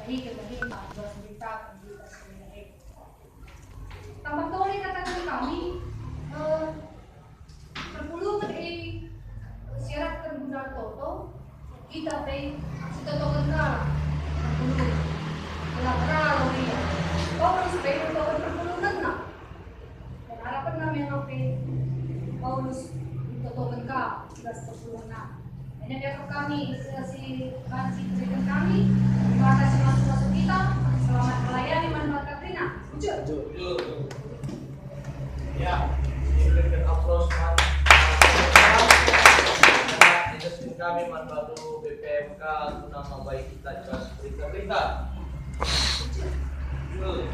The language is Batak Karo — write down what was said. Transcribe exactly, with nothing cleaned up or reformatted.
Ini kita ini Pak Jual Berita, kita ini. Tambah tole kataken kami, eh, perpulungen e siarapken guna toto, kita pe sitotoken kalak perpulungen. Gelah ralo ia. Paulus pe ntotoken perpulungenna. Dan harapenna memang pe Paulus ntotoken ka i bas perpulungenna. Enda pe kami si, si banci berikan kami, terima kasih masuk-masuk kita, selamat melayani man banta kerina. Bujur. Ya, diberikan aplaus man. Diberikan kami man batu B P M K guna mambai kita jelas berita-berita. Bujur.